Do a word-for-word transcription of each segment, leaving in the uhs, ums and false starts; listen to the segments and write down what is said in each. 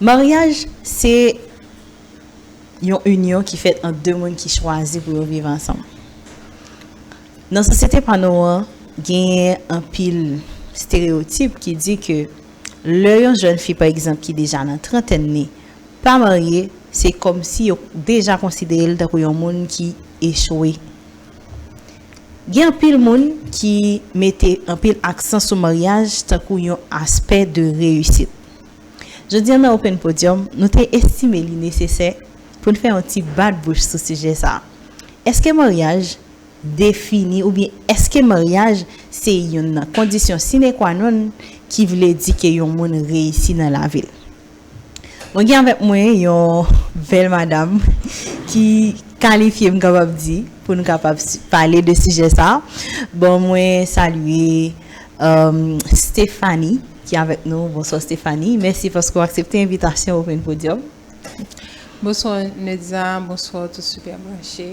Maryaj, se yon inyon ki fèt ant de moun ki chwazi pou yo viv ansanm. Nan sosyete pa nou an, genyen anpil estereyotip ki di ke lè yon jèn fi, pa egzanp, ki deja nan trantèn li, pa marye, se kòmsi yo deja konsidere l tankou yon moun ki echwe. Gen anpil moun ki mete anpil aksan sou maryaj tankou yon aspè de reyisit. Jodi a nan Open Podium, nou te estime li nesesè pou n fè yon ti bat bouch sou sijè sa a. Èske maryaj defini oubyen èske maryaj se youn nan kondisyon sine qua non ki vle di ke yon moun reyisi nan lavi l? Mwen gen avèk mwen yon bèl madam ki kalifye, m kapab di, pou nou kapab si- pale de sijè sa a. Bon, mwen salye um, Stéphanie ki avèk nou. Bonswa Stéphanie. Mèsi paske w aksepte envitasyon Open Podium. Bonswa Nedza, bonswa tout Super Branche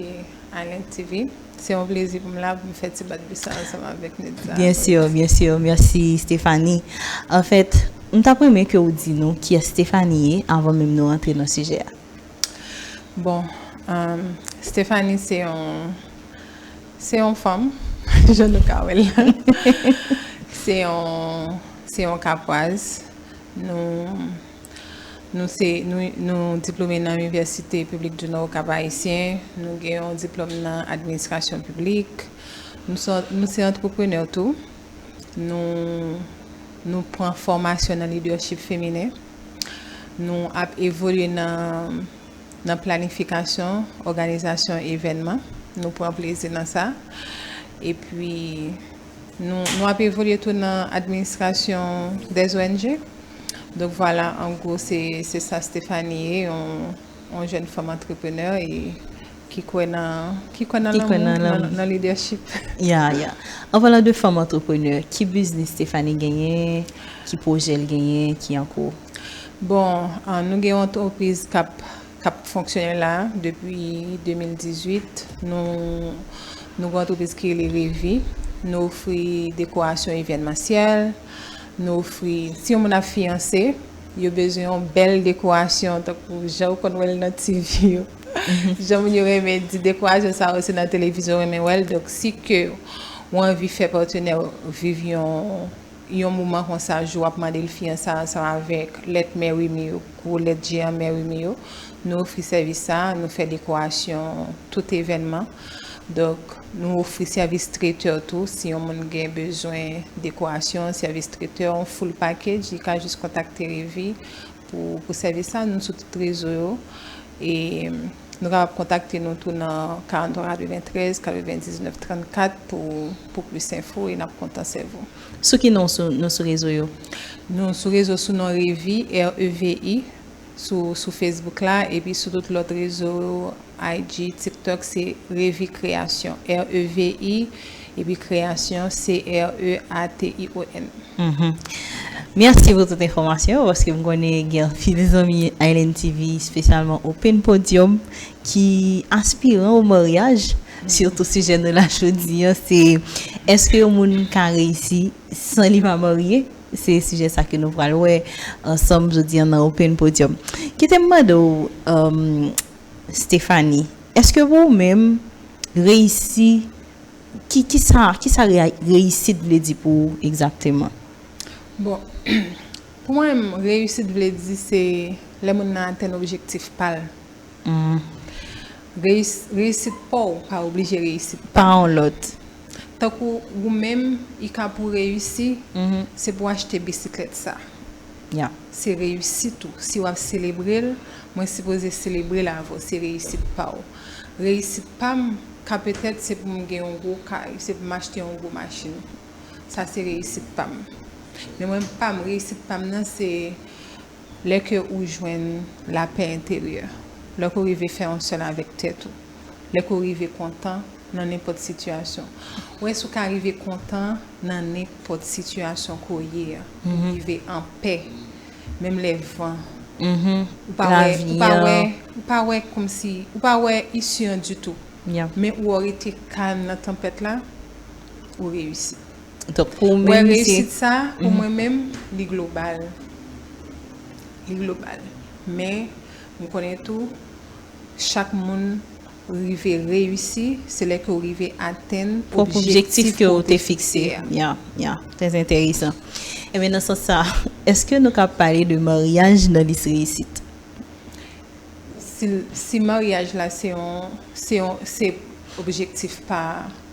Island T V. Se yon plezi pou m la pou m fè ti bat bouch sa ansanm avèk Nedza. Byensi, byensi. Mèsi Stéphanie. Anfèt, m t ap renmen ke w di nou kiyès Stéphanie ye avan menm nou rantre nan sijè a. Bon, um, Stéphanie se yon se yon fanm, jan nou ka wè l la. Se yon se yon kapwaz. Nou nou se nou nou diplome nan Inivèsite Piblik di Nò Kap Ayisyen. Nou gen yon diplòm nan administrasyon piblik. Nou se nou se antreprenè tou. Nou nou pran fòmasyon nan lidèchip feminen. Nou ap evolye nan nan planifikasyon, òganizasyon evènman. Nou pran plezi nan sa. Epi nou nou ap evolye tou nan administrasyon dè O N G. Donk vwala, an gwo se se sa Stéphanie ye, yon yon jèn fanm antreprenè e ki kwè nan ki kwè nan lanmou, nan, nan lidèchip. Ya, ya. An palan de fanm antreprenè, ki biznis Stéphanie genyen, ki pwojè l genyen ki an kou? Bon, an, nou gen yon antrepriz k ap k ap fonksyone la depi de mil dizuit. Nou nou gen yon antrepriz ki rele Revi. Nou ofri dekorasyon evènmansyèl. Nou ofri, si yon moun ap fiyanse, yo bezwen yon bèl dekorasyon tankou jan ou konn wè l nan T V yo. Jan moun yo renmen di dekorasyon sa yo se nan televizyon yo renmen wè l. Donk si ke ou anvi fè patnè w viv yon yon moman konsa, jou w ap mande l fiyanse ansanm avèk lèt Mary Me yo, gwo lèt jeyan Mary Me yo, nou ofri sèvis sa, nou fè dekorasyon tout evènman. Donk nou ofri sèvis tretè tou, si yon moun gen bezwen dekorasyon, sèvis tretè, yon full package, li ka jis kontakte Revi pou pou sèvis sa. Nou sou tout rezo yo. E nou kapab kontakte nou tou nan karant twa katreventrèz katrevendiznèf trannkat pou pou plis enfo e n ap kontan sèvi w. Sou ki non sou, nou sou rezo yo? Nou sou rezo sou non Revi, R E V I, sou sou Facebook la, epi sou tout lòt rezo, I G, TikTok, se Revi Kreyasyon, R E V I, epi Kreyasyon, C R E A T I O N. Mhm. Mèsi pou tout enfòmasyon yo, paske m konnen gen anpil zanmi Island T V, espesyalman Open Podium, ki aspiran o maryaj. Sitou sijè nou la jodi a, se èske yon moun ka reyisi san li pa marye? Se sijè sa ke nou pral wè ansanm jodi a nan Open Podium. Kite m mande w, um, Stéphanie, èske pou ou menm, reyisi, ki, ki sa, ki sa reyisit vle di pou ou egzakteman? Bon, pou mwen menm, reyisit vle di se lè moun nan atenn objektif pa l. Reyisit pa w pa oblije reyisit pa yon lòt. Tankou ou menm, i ka pou reyisi, se pou w achte bisiklèt sa. Se reyisit ou. Si w ap selebre l, mwen sipoze selebre l avè w. Se reyisit pa w. Reyisit pa m ka petèt se pou m gen yon gwo kay, se pou m achte yon gwo machin. Sa se reyisit pa m. Men mwen pa m, reyisit pa m nan se lè ke ou jwenn lapè enteryè, lè ke w rive fè yon sèl avèk tèt ou, lè ke w rive kontan nan nenpòt sitiyasyon. Ou wè si w ka rive kontan nan nenpòt sitiyasyon ke w ye a, ou rive anpè, menm lè van, ou pa wè, ou pa wè, ou pa wè kòmsi, ou pa wè isi an ditou. Men ou wè w rete kalm nan tanpèt la, ou reyisi. Donk pou ou menm se... Wè reyisit sa, pou mwen menm, li global. Li global. Men, m konnen tou, chak moun rive reyisi, se lè ke w rive atenn pwòp objektif ke w te fikse a. Ya, ya, trè enteresan. Ebyen, nan sans sa, èske nou ka pale de maryaj nan lis reyisit? Si, si maryaj la se yon, se yon, se objektif pa,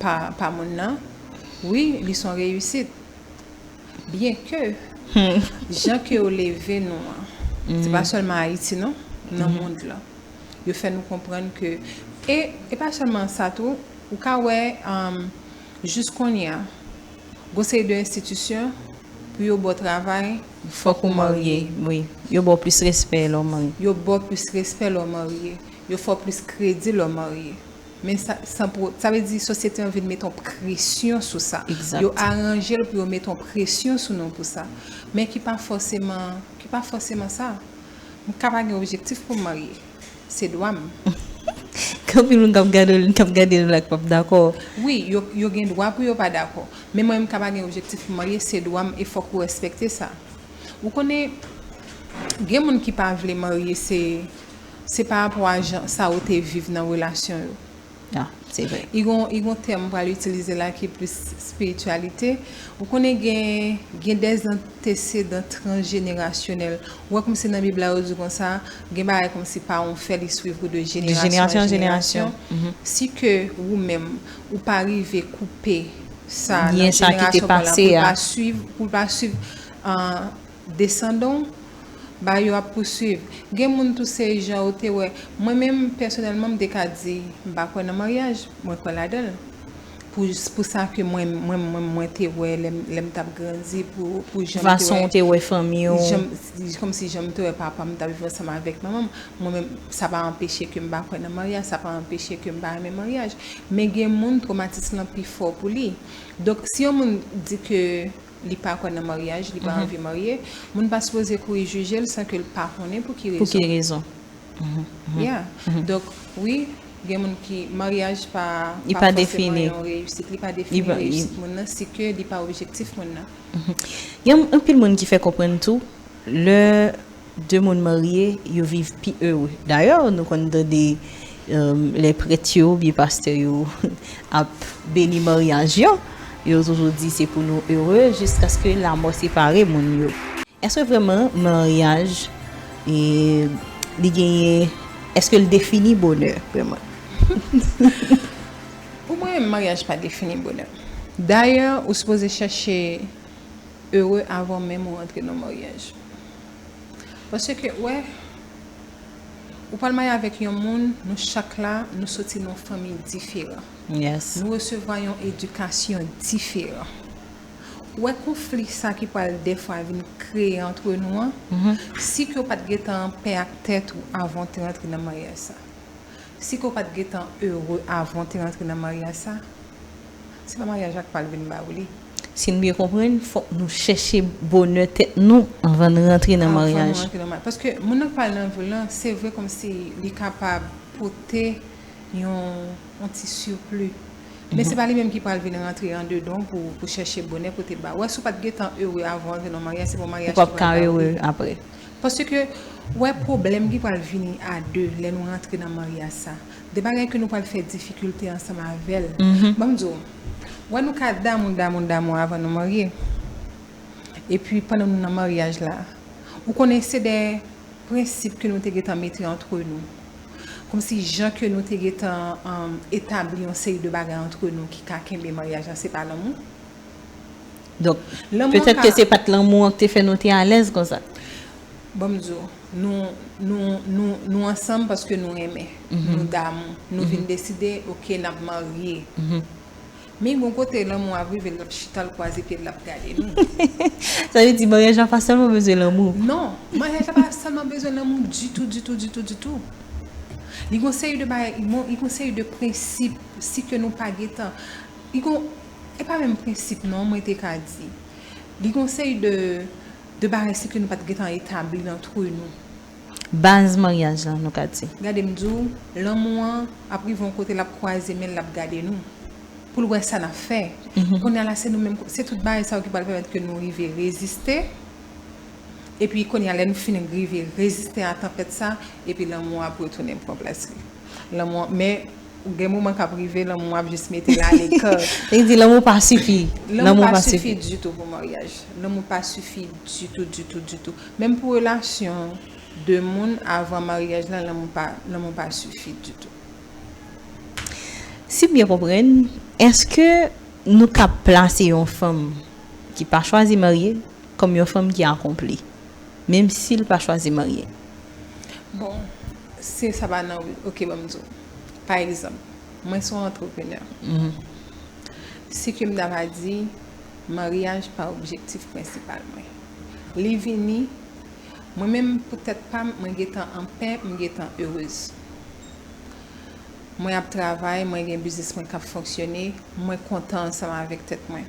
pa, pa moun nan, wi, li se yon reyisit. Byenke, jan ke yo leve nou an, se pa sèlman Ayiti non, nan mond lan. Yo fè nou konprann ke, e, e pa sèlman sa tou, ou ka wè, um, jis kounye a, gon seri de enstitisyon, pou yo ba w travay, fòk ou marye. Wi. Yo ba w plis respè lè w marye. Yo ba w plis respè lè w marye. Yo fè w plis kredi lè w marye. Men sa, sa pou, sa vle di sosyete an vin mete yon presyon sou sa. Yo aranje l pou yo mete yon presyon sou nou pou sa. Men ki pa fòseman, ki pa fòseman sa. M ka pa gen objektif pou m marye. Se dwa m. Gen anpil moun k ap gade, k ap gade nou la k p ap dakò. Wi, yo, yo gen dwa pou yo pa dakò. Men mwen, m ka pa gen objektif pou m marye, se dwa m e fòk ou respekte sa. Ou konnen, gen moun ki pa vle marye, se, se pa rapò a jan sa ou te viv nan relasyon yo. Ah, se vre. I gon, i gon tèm m pral itilize la ki plis espirityalite. Ou konnen gen, gen dèzantesedan transjenerasyonèl. Ou wè kòmsi nan Bib la yo di konsa, gen bagay kòmsi pawon fè li swiv ou de jenerasyon an jenerasyon. Si ke ou menm, ou pa rive koupe sa nan jenerasyon pa la, pou l pa swiv, pou l pa swiv, ah, desandan w, bagay yo ap pouswiv. Gen moun tou se jan ou te wè. Mwen menm, pèsonèlman, m te ka di, m pa kwè nan maryaj, mwen kwè ladan l. Pou, pou sa ke mwen, mwen, mwen, mwen te wè lè m, lè m t ap grandi, pou, pou jan m te wè, fason w te wè fanmi w, jan m, kòmsi jan m te wè papa m t ap viv ansanm avèk manman m, mwen menm, sa pa anpeche ke m pa kwè nan maryaj, sa pa anpeche ke m pa renmen maryaj. Men gen moun, twomatis lan pi fò pou li. Donk, si yon moun di ke li pa kwè nan maryaj, li pa anvi marye, moun pa sipoze kouri jije l san ke l pa konnen pou ki rezon. Pou ki rezon? Yeah. Donk, wi, gen moun ki, maryaj pa, li pa fòseman yon reyisit, li pa defini reyisit moun nan, si ke li pa objektif moun nan. Gen anpil moun ki fè konprann tou, lè de moun marye, yo viv pi ere. Dayè, nou konn tande, euh, lè prèt yo oubyen pastè yo ap beni maryaj yo, yo toujou di se pou nou ere jiskaske lamò separe moun yo. Èske vrèman maryaj, e, li genyen, èske l defini bonè vrèman? Pou mwen, maryaj pa defini bonè. Dayè, ou sipoze chèche ere avan menm ou rantre nan maryaj. Paske, wè, ou pral marye avèk yon moun, nou chak la, nou soti nan yon fanmi diferan. Nou resevwa yon edikasyon diferan. Ou wè konfli sa ki pral dèfwa vin kreye antre nou an, si ke w pa t gentan anpè ak tèt ou avan w te rantre nan maryaj sa. Si ke w pa t gentan ere avan w te rantre nan maryaj sa, se pa maryaj la k pral vin ba ou li. Si n byen konprann, fòk nou chèche bonè tèt nou anvan n rantre nan maryaj. Avan nou rantre nan maryaj. Paske moun nan k pral nan vi w lan, se vre kòmsi li kapab pote yon, yon ti sipli. Men se pa li menm ki pral vin rantre andedan w pou, pou chèche bonè pote l ba ou. Wè, si w pa t gentan ere avan w rantre nan maryaj, se pa yon maryaj ki pral ba ou li. Ou p ap ka ere apre. Paske, wè, pwoblèm ki pral vini a de lè nou rantre nan maryaj sa. De bagay ke nou pral fè difikilte ansanm avè l. Ban m di w, wè, nou ka damou, damou, damou avan nou marye. Epi, pandan nou nan maryaj la, ou konnen se de prensip ke nou te gentan mete antre nou. Kòmsi jan ke nou te gentan, um, etabli yon seri de bagay antre nou ki ka kenbe maryaj la, se pa lanmou. Donk, petèt ke se pa t lanmou an ki te fè nou te alèz konsa. Ban m di w, nou, nou, nou, nou ansanm paske nou renmen, nou damou. Nou vin deside, oke, n ap marye. Men gon kote lanmou ap rive, l ap chita, l kwaze pye l, l ap gade nou. Sa vle di maryaj la pa sèlman bezwen lanmou. Non, maryaj la pa sèlman bezwen lanmou ditou, ditou, ditou, ditou. Li gon seri de bagay, li gon, li gon seri de prensip, si ke nou pa gentan, li gon, e pa menm prensip non, mwen te ka di. Li gon seri de, de bagay, si ke nou pa t gentan etabli antre nou. Baz maryaj la, nou ka di. Gade m di w, lanmou an ap rive yon kote, l ap kwaze men l, l ap gade nou. Pou l wè sa n ap fè. Kounye a la, se nou menm, se tout bagay sa yo ki pral pèmèt ke nou rive reziste. Epi kounye a, lè nou fin rive reziste a tanpèt sa, epi lanmou ap retounen pran plas li. Lanmou, men gen moman k ap rive, lanmou ap jis mete l aleka. Li di lanmou pa sifi. Lanmou pa sifi ditou pou maryaj. Lanmou pa sifi ditou, ditou, ditou. Menm pou relasyon de moun avan maryaj la, lanmou pa, lanmou pa sifi ditou. Si m byen konprann, èske nou ka plase yon fanm ki pa chwazi marye kòm yon fanm ki akonpli, menm si l pa chwazi marye? Bon, se sa pa nan, ok, ban m di w. Pa egzanp, mwen se yon antreprenè. Si ke m ta va di, maryaj pa objektif prensipal mwen. Li vini, mwen menm pou tèt pa m, mwen gentan anpè, m gentan erez. Mwen ap travay, mwen gen biznis mwen k ap fonksyone, mwen kontan ansanm avèk tèt mwen.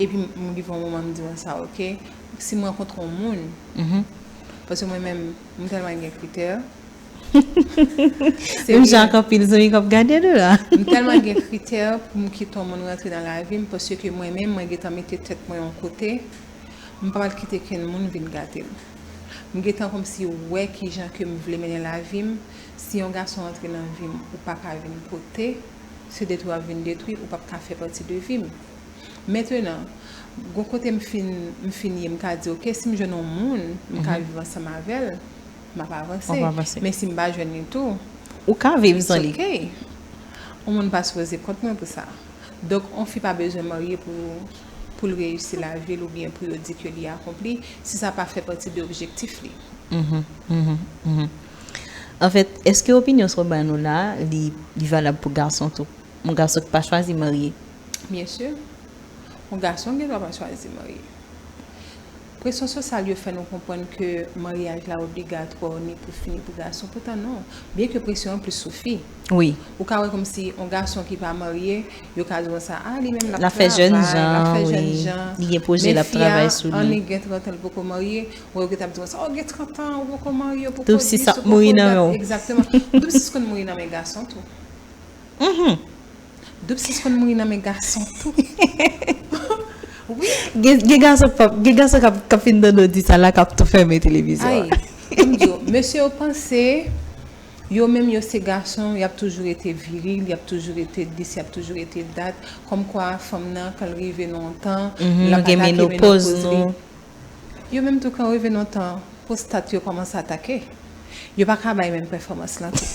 Epi m rive yon moman m di mwen sa, ok, si m rankontre yon moun, paske mwen menm, m tèlman gen kritè. Menm jan ak anpil zanmi k ap gade nou la. M tèlman gen kritè pou m kite yon moun rantre nan lavi m, paske mwen menm, mwen gentan mete tèt mwen yon kote, m pa pral kite kenn moun vin gate m. M gentan kòmsi wè kijan ke m vle mennen lavi m. Si yon gason rantre nan vi m, ou pa ka vin pote, se detwi w ap vin detwi, ou p ap ka fè pati de vi m. Mentenan, gon kote m fin, m fin ye, m ka di, ok, si m jwenn yon moun, m ka viv ansanm avè l, m ap avanse. Men si m pa jwenn li tou, ou ka viv san li. It's ok. Yon moun pa sipoze kont mwen pou sa. Donk, yon fi pa bezwen marye pou, pou l reyisi lavi l oubyen pou yo di ke li akonpli, si sa pa fè pati de objektif li. Anfèt, èske opinyon sa w ba nou la, li, li valab pou gason tou? Yon gason ki pa chwazi marye? Byen si. Yon gason gen dwa pa chwazi marye. Presyon sosyal yo fè nou konprann ke maryaj la obligatwa ni pou fi ni pou gason. Poutan non. Byenke presyon an plis sou fi. Wi. Ou ka wè kòmsi yon gason ki pa marye, yo ka di konsa, a, li menm l ap travay, l ap fè jèn jan. Li gen pwojè, l ap travay sou li. Men fi a, an li gen trant an, li poko marye, wè yo gentan ap di konsa, o, gen trant an, ou poko marye, ou poko dis, ou poko dat. Tout sis ap mouri nan men w. Egzakteman. Tout sis konn mouri nan men gason tou. Doub sis konn mouri nan men gason tou. Wi. Gen, gen gason k ap, gen gason k ap, k ap fin tande w di sa la, k ap tou fèmen televizyon an. Ay, m di w, mesye yo panse, yo menm yo se gason, y ap toujou rete viril, y ap toujou rete dis, y ap toujou rete dat. Kòmkwa fanm nan, kan l rive nan yon tan, l ap atake menopoz li. Yo menm tou, kan yo rive nan yon tan, pwostat yo kòmanse atake. Yo pa ka bay menm pèfòmans lan tou.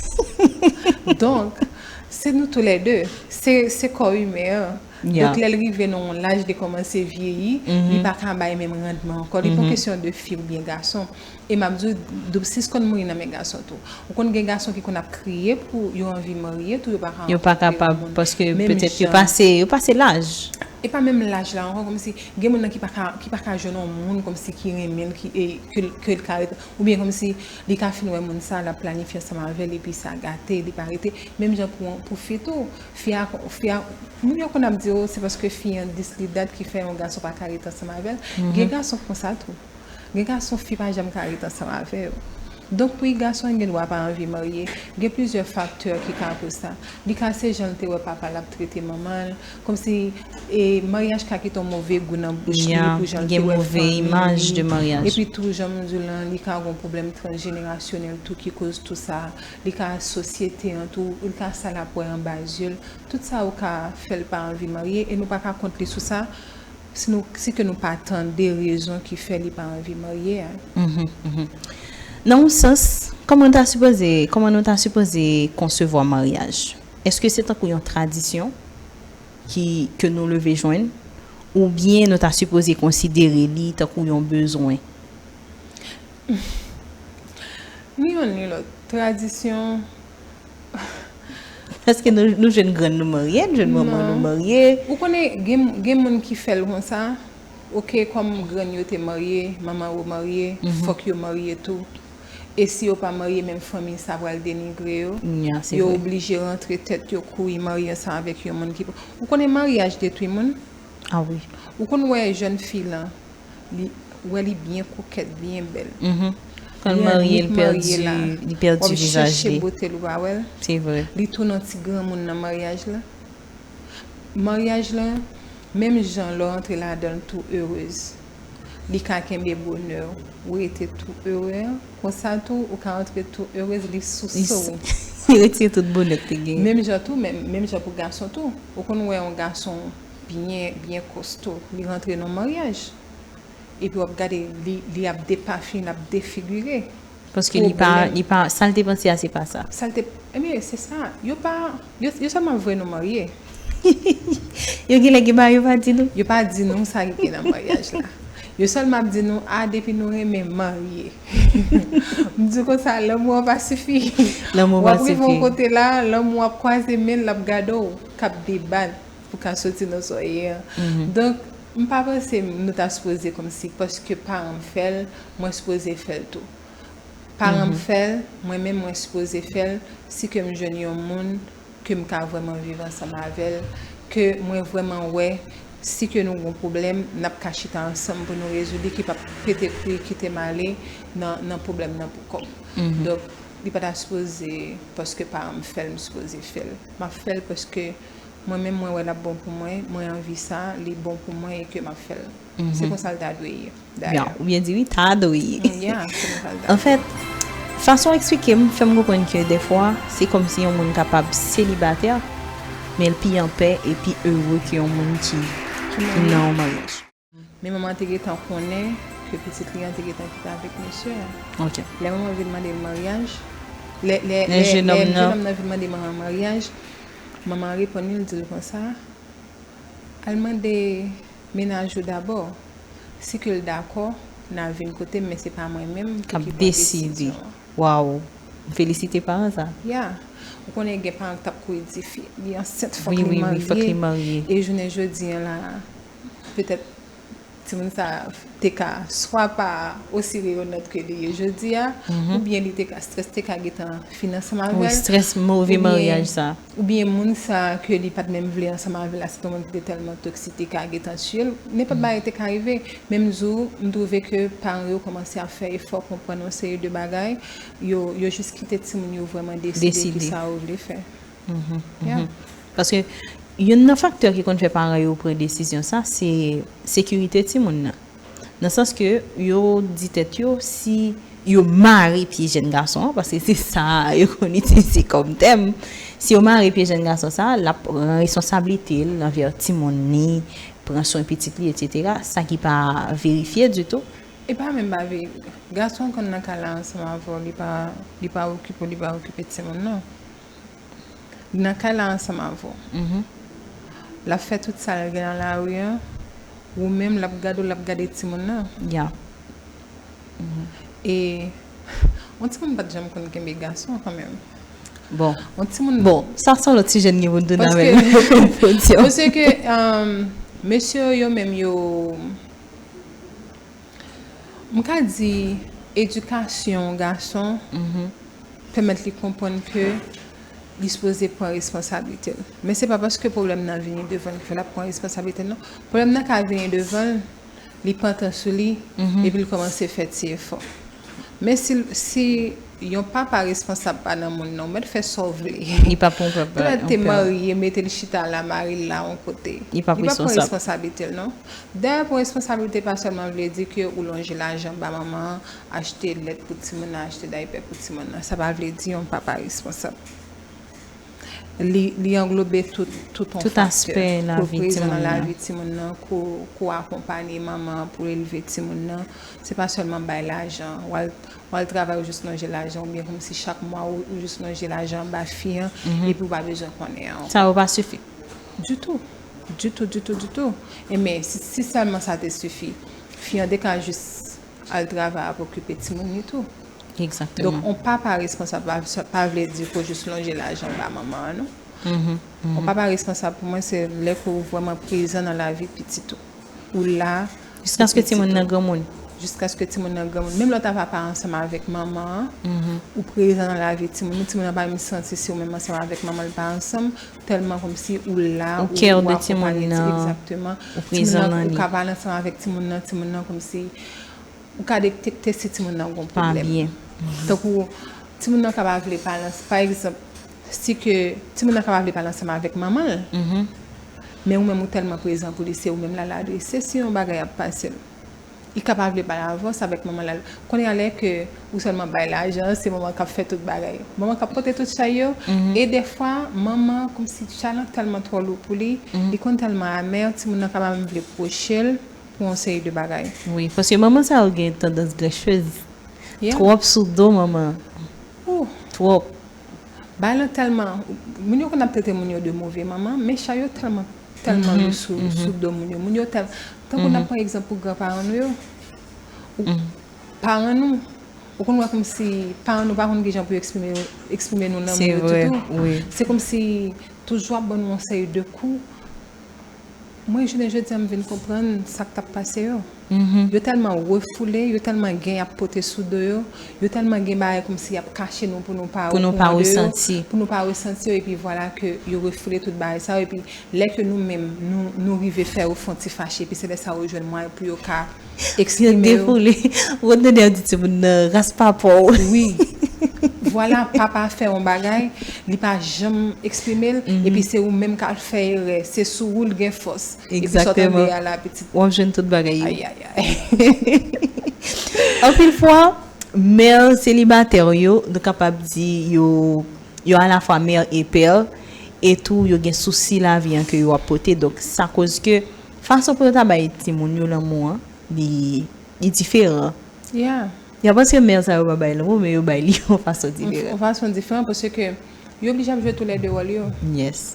Donk, se nou toulède, se, se kò imen an. Donk, lè l rive nan yon laj, li kòmanse vyeyi, li pa ka bay menm randman ankò. Li pa yon kesyon de fi oubyen gason. E m ap di w, doub sis konn mouri nan men gason tou. Ou konn gen gason ki konn ap kriye pou yo anvi marye tou, yo pa ka rankontre yon moun. Yo pa kapab, paske petèt yo pase, yo pase laj. E pa menm laj la ankò, kòmsi gen moun nan ki pa ka, ki pa ka jwenn yon moun kòmsi ki renmen l, ki, e, ke l, ke l ka ret, oubyen kòmsi li ka fin wè moun sa, l ap planifye ansanm avè l, epi sa gate, li pa rete. Menm jan pou, pou fi tou, fi a, fi a, moun yo konn ap di, o, se paske fi an dis li dat ki fè yon gason pa ka ret ansanm avè l. Gen gason k konsa tou. Gen gason fi pa janm ka ret ansanm avè yo. Donk, wi, gason an gen dwa pa anvi marye. Gen plizyè faktè ki ka koz sa. Li ka se jan l te wè papa l ap trete manman l. Kòmsi, e, maryaj ka kite yon move gou nan bouch li pou jan l te wè fanmi li. Epi tou, jan m di w lan, li ka gen yon pwoblèm transjenerasyonèl tou ki koz tou sa. Li ka sosyete an tou, li ka sa l ap wè anba zye l. Tout sa yo ka fè l pa anvi marye e nou pa ka kont li sou sa. Si nou, si ke nou pa tande rezon ki fè li pa anvi marye a. Nan yon sans, kòman nou ta sipoze, kòman nou ta sipoze konsevwa maryaj? Èske se tankou yon tradisyon ki, ke nou leve jwenn, oubyen nou ta sipoze konsidere li tankou yon bezwen? Ni yonn ni lòt. Tradisyon, Paske nou, nou jwenn grann nou marye, nou jwenn manman nou marye. Ou konnen, gen, gen moun ki fè l konsa, ok, kòm grann yo te marye, manman yo marye, fòk yo marye tou. E si yo pa marye, menm fanmi sa pral denigre yo. Yo oblije rantre tèt yo kouri marye ansanm avèk yon moun ki pa. Ou konnen maryaj detwi moun? A wi. Ou konn wè jèn fi lan, li, wè li byen kokèt, byen bèl. Kan l marye, li pèdi, li pèdi vizaj li. W ap chèche bote l, ou pa wè l. Se vre. Li tounen yon ti granmoun nan maryaj la. Maryaj la, menm jan lè w antre ladan l tou erez. Li ka kenbe bonè w, ou rete tou ere, konsa tou, ou ka antre tou erez, li souse w. Li retire tout bonè k te genyen. Menm jan tou, menm, menm jan pou gason tou. Ou konn wè yon gason byen, byen kosto, li rantre nan maryaj. Epi w ap gade, li, li ap depafini, l ap defigire. Paske li pa, li pa, sa l te panse a, se pa sa. Sa l te, ebyen, se sa. Yo pa, yo, yo sèlman vle nou marye. Yo genlè gen bagay yo pa di nou. Yo pa di nou sa ki gen nan maryaj la. Yo sèlman ap di nou, a, depi nou renmen, marye. M di konsa, lanmou an pa sifi. Lanmou pa sifi. W ap rive yon kote la, lanmou ap kwaze men l, l ap gade w, k ap debat pou ka soti nan sa w ye an. Donk, m pa panse nou ta sipoze kòmsi, paske paran m fè l, mwen sipoze fè l tou. Paran m fè l, mwen menm mwen sipoze fè l, si ke m jwenn yon moun ke m ka vrèman viv ansanm avè l, ke mwen vrèman wè, si ke nou gon pwoblèm, n ap ka chita ansanm pou nou rezoud li, ki p ap pete kri, kite m ale nan, nan pwoblèm nan pou kò m. Donk, li pa ta sipoze, paske paran m fè l, m sipoze fè l. M ap fè l paske mwen menm mwen wè l ap bon pou mwen, mwen anvi sa, li bon pou mwen e ke m ap fè l. Se konsa l ta dwe ye, dayè. Ou byen di wi, ta dwe ye. Yeah, se konsa l ta dwe ye. Anfèt, fason w eksplike m fè m konprann ke dèfwa, se kòmsi yon moun kapab selibatè, men l pi anpè e pi ere ke yon moun ki nan yon maryaj. Men manman te gentan konnen ke pitit li an te gentan kite avèk mesye a. Ok. Lè manman vin mande l maryaj, lè, lè, lè, lè jennonm nan vin mande manman maryaj, manman reponn li, l di l konsa, al mande mennaj ou dabò. Si ke l dakò, n a vin kote m, men se pa mwen menm pou ki pran desizyon an. Waw, m felisite paran sa. Ya, ou konnen gen paran k t ap kouri di fi, li ansent, fòk li marye. E jounen jodi an la, petèt timoun sa te ka swa pa osi reyonant ke li ye jodi a, oubyen li te ka, strès te ka gentan fin ansanm avè l. Wi, strès move maryaj sa. Oubyen moun sa ke li pa t menm vle ansanm avè l la, se te yon moun ki te tèlman toksik, te ka gentan tiye l. Nenpòt bagay te ka rive. Menm jou, m twouve ke paran yo kòmanse ap fè efò konprann yon seri de bagay. Yo, yo jis kite timoun yo vrèman deside kisa yo vle fè. Paske youn nan faktè ki konn fè paran yo pran desizyon sa, se sekirite timoun nan. Nan sans ke yo di tèt yo, si yo mare pye jèn gason an, paske se sa yo konn itilize kòm tèm, si yo mare pye jèn gason sa, l ap pran responsablite l anvè timoun li, pran swen pitit li, etsetera, sa ki pa verifye ditou. E pa menm pa verifye. Gason an konn nan kay la ansanm avè w, li pa, li pa okipe w, li pa okipe timoun nan. Li nan kay la ansanm avè w. L ap fè tout sa l gen nan lari an. Ou menm, l ap gade w, l ap gade timoun nan. Ya. E yon timoun pa t janm konn kenbe gason kanmenm. Bon. Yon timoun. Bon, sa se yon lòt sijè n gen pou n tounen avè l. Paske, paske, um, mesye yo menm yo, m ka di, edikasyon gason pèmèt li konprann ke li sipoze pran responsablite l. Men se pa paske pwoblèm nan vini devan l ki fè l ap pran responsablite l non. Pwoblèm nan ka vini devan l, li pantan sou li, epi l kòmanse fè ti efò. Men si, si yon papa responsab pa nan moun nan, ou mèt fè sa w vle. Li pa pran papa. Lè l te marye, mete l chita la, mari l la yon kote. Li pa pran responsablite l non. Dayè, pran responsablite pa sèlman vle di ke ou lonje lajan ba manman an, achte lèt pou timoun nan, achte daypè pou timoun nan. Sa pa vle di yon papa responsab. Li, li anglobe tout, tout yon faktè. Kou prezan nan lavi timoun nan, kou, kou akonpanye manman an pou elve timoun nan. Se pa sèlman bay lajan. W al, w al travay, ou jis lonje lajan, oubyen kòmsi chak mwa ou, ou jis lonje lajan ba fi an, epi ou pa bezwen konnen ankò. Sa yo pa sifi. Ditou. Ditou, ditou, ditou. Enben, si, si sèlman sa te sifi, fi an te ka jis al travay ap okipe timoun li tou. Egzakteman. Donk, yon papa responsab pa, pa vle di ke w jis lonje lajan ba manman an, non. Yon papa responsab pou mwen, se lè ke w vrèman prezan nan lavi pitit ou. Ou la. Jiskaske timoun nan granmoun. Jiskaske timoun nan granmoun. Menm lè w ta papa ansanm avèk manman an, ou prezan nan lavi timoun ou, timoun nan pa menm santi si ou menm ansanm avèk manman l pa ansanm, tèlman kòmsi ou la, ou, ou akonpanye timoun nan, egzakteman. Ou prezan nan li. Ou ka pale ansanm avèk timoun nan, timoun nan kòmsi ou ka detekte si timoun nan gen yon pwoblèm. Pa byen. Tankou timoun nan ka pa vle pale, pa egzanp, si ke timoun nan ka pa vle pale ansanm avèk manman l, men ou menm ou tèlman prezan pou li, se ou menm l al adrese si yon bagay ap pase l. Li ka pa vle pale avè w, se avèk manman l al. Kounye a lè ke ou sèlman bay lajan, se manman k ap fè tout bagay. Manman k ap pote tout chay yo, e dèfwa, manman, kòmsi chay lan tèlman twò lou pou li, li konn tèlman amè, timoun nan ka pa menm vle pwoche l pou yon seri de bagay. Wi, paske manman sa yo gen tandans gracieuse. Yeah. Twòp sou do manman. Ou, Twòp. Bagay lan tèlman, moun yo konn ap trete moun yo de move manman, men chay yo tèlman, tèlman lou sou, sou do moun yo. Moun yo tèl, tankou n ap pran egzanp pou granparan nou yo. Ou, paran nou, ou konn wè kòmsi paran nou pa konn kijan pou yo eksprime, eksprime nou lanmou Se yo vre, ditou. Wi. Se kòmsi toujou ap ban nou yon seri de kou. Mwen, jounen jodi a, m vin konprann sa k t ap pase yo. Yo tèlman refoule, yo tèlman gen y ap pote sou do yo, yo tèlman gen bagay kòmsi y ap kache nou pou nou pa Pou nou pa okonprann de yo, resanti. Pou nou pa resanti yo, epi vwala ke yo refoule tout bagay sa yo, epi lè ke nou menm, nou, nou rive fè yo fè yon ti fache, epi se lè sa yo jwenn mwayen pou yo ka eksprime yo. Defoule. Ou konn tande yo di timoun nan ras papa w. Wi. Vwala, papa fè yon bagay, li pa janm eksprime l, epi se ou menm k al fè erè, se sou ou l gen fòs. Epi sa w tande a la, pitit. W ap jwenn tout bagay yo. Ay, ay, ay. Anpil fwa, mè selibatè yo, nou kapab di yo, yo alafwa mè e pè, e tou yo gen sousi lavi an ke yo ap pote. Donk, sa koz ke fason pou yo ta bay timoun yo lanmou an, li, li diferan. Yeah. Y a panse mè sa yo pa bay lanmou, men yo bay li yon fason diferan. Yon fason diferan, paske yo oblije ap jwe toulède wòl yo. Yes.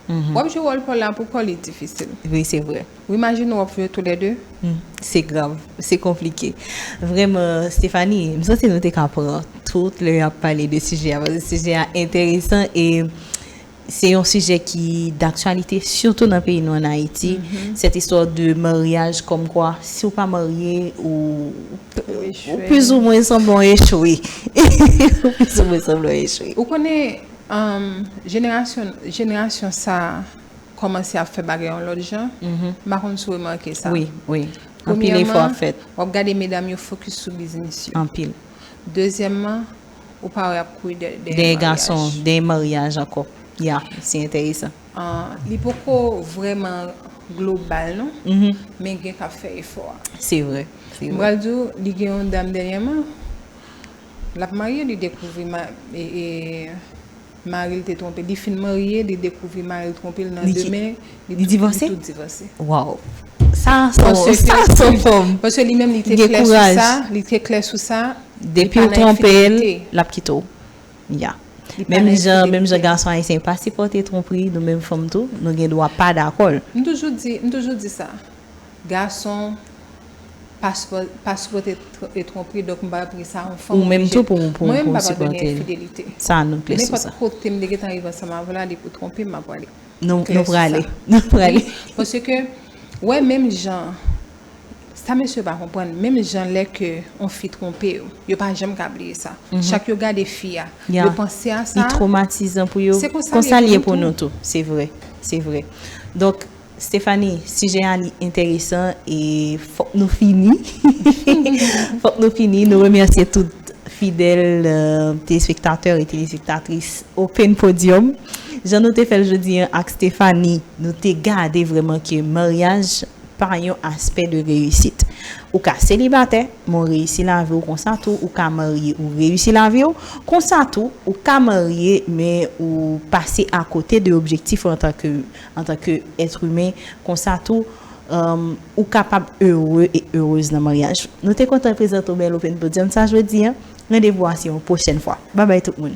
W ap jwe wòl pa w la pou kò li difisil. Wi, se vre. Ou imajine w ap jwe toulède. Hmm, se grav, se konplike. Vrèman, Stephanie, m santi nou te ka pran tout lè y ap pale de sijè a, paske sijè a enteresan e se yon sijè ki daktyalite, sitou nan peyi nou an Ayiti. Cette histoire de mariage, comme quoi, si w pa marye, ou, ou plizoumwen sanble w echwe. Ou plizoumwen sanble w echwe. Ou konnen, um, jenerasyon, jenerasyon sa a kòmanse ap fè bagay yon lòt jan. M pa konn si w remake sa. Wi, wi. Anpil efò ap fèt. W ap gade medam yo fokis sou biznis yo. Anpil. Dezyèmman, ou pa wè y ap kouri dèyè Dèyè gason, dèyè maryaj ankò. Ya, se enteresan. Ah, li poko vrèman global non, men gen k ap fè efò a. Se vre, se M vre. pral di w, li gen yon dam dènyèman, l ap marye, li dekouvri ma, e, e, mari l te twonpe. Li fin marye, li dekouvri mari l twonpe l nan demen, li divòse? Li tout divòse. Wow. Sa, sa, sa, sa, fanm. Paske li menm, li te klè sou sa, li te klè sou sa. Depi w twonpe l, l ap kite w. Ya. Menm jan, menm jan gason ayisyen pa sipòte twonpri, nou menm fanm tou, nou gen dwa pa dakò l. M toujou di, m toujou di sa. Gason pa sipò-, pa sipòte tr-, e twonpri, donk m pa wè poukisa yon fanm oblije. Ou menm tou pou, pou, pou sipòte l. Mwen menm m pa padone enfidelite. Sa, nou klè sou sa. Nenpòt kote m te gentan rive ansanm avè l, li pou twonpe m, m ap prale. Nou, nou prale. Nou prale. Paske, wè, menm jan, sa mesye yo pa konprann, menm jan lè ke yon fi twonpe yo, yo pa janm ka bliye sa. Chak yo gade fi a, yo panse a sa. Li twomatizan pou yo. Se konsa l ye pou nou tou. Se vre, se vre. Donk, Stephanie, sijè a li enteresan e fòk nou fini. Fòk nou fini. Nou remèsye tout fidèl, euh, telespektatè e telespektatris Open Podium. Jan nou te fè l jodi an ak Stephanie, nou te gade vrèman ke maryaj pa yon aspè de reyisit. Ou ka selibatè, men w reyisi lavi w, konsa tou, ou ka marye, ou reyisi lavi w, konsa tou, ou ka marye, men ou pase akote de objektif ou antanke, antanke èt imen, konsa tou, um, ou kapab ere e erez nan maryaj. Nou te kontan prezante w bèl Open Podium sa jodi an. Randevou a se yon pwochèn fwa. Babay tout moun.